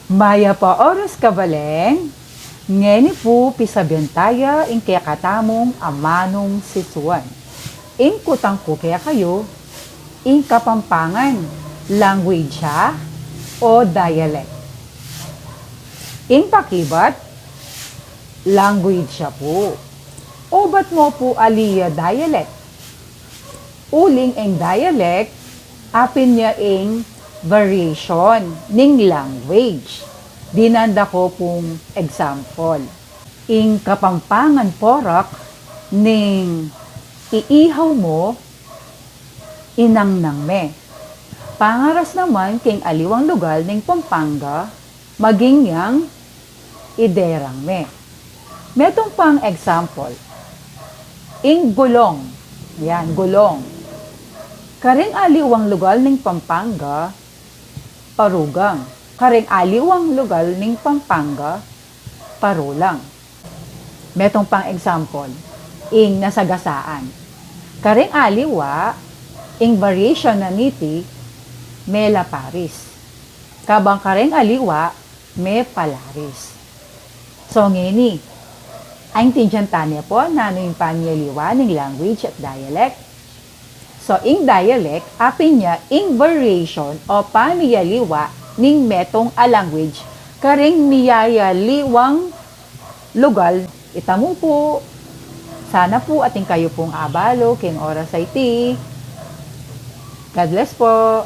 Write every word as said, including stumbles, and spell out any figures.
Mayap a oras, kabaleng. Ngeni pu pisabian taya ing kekatamung amanung sesuan. Ing kutang ku kekayu, ing Kapampangan, language ya o dialect? Ing pakibat, language ya pu. Obat mo pu ali ya dialect? Uling ing dialect, apin ya ing variation ning language. Dinan da ko pung example. Ing Kapampangan porak ning iihaw mo, inangnang me. Pangaras naman king aliwang lugal ning Pampanga, maging yang iderang me. Metung pang example, ing gulong. Yan, gulong. Karing aliwang lugal ning Pampanga, parugang. Karing aliwang lugal ning Pampanga, parulang. Metung pang example, ing nasagasaan. Karing aliwa, ing variation na niti, melaparis. Kabang karing aliwa, mepalaris. So, ngeni, aintindian tane pu nanu ing pamiyaliwa ning language at dialect? So, ing dialect, apin ya ing variation o pamiyaliwa ning metung a language karing miyayaliwang lugal. Itamu pu. Sana pu atin kayu pung abalu king oras a iti. God bless po.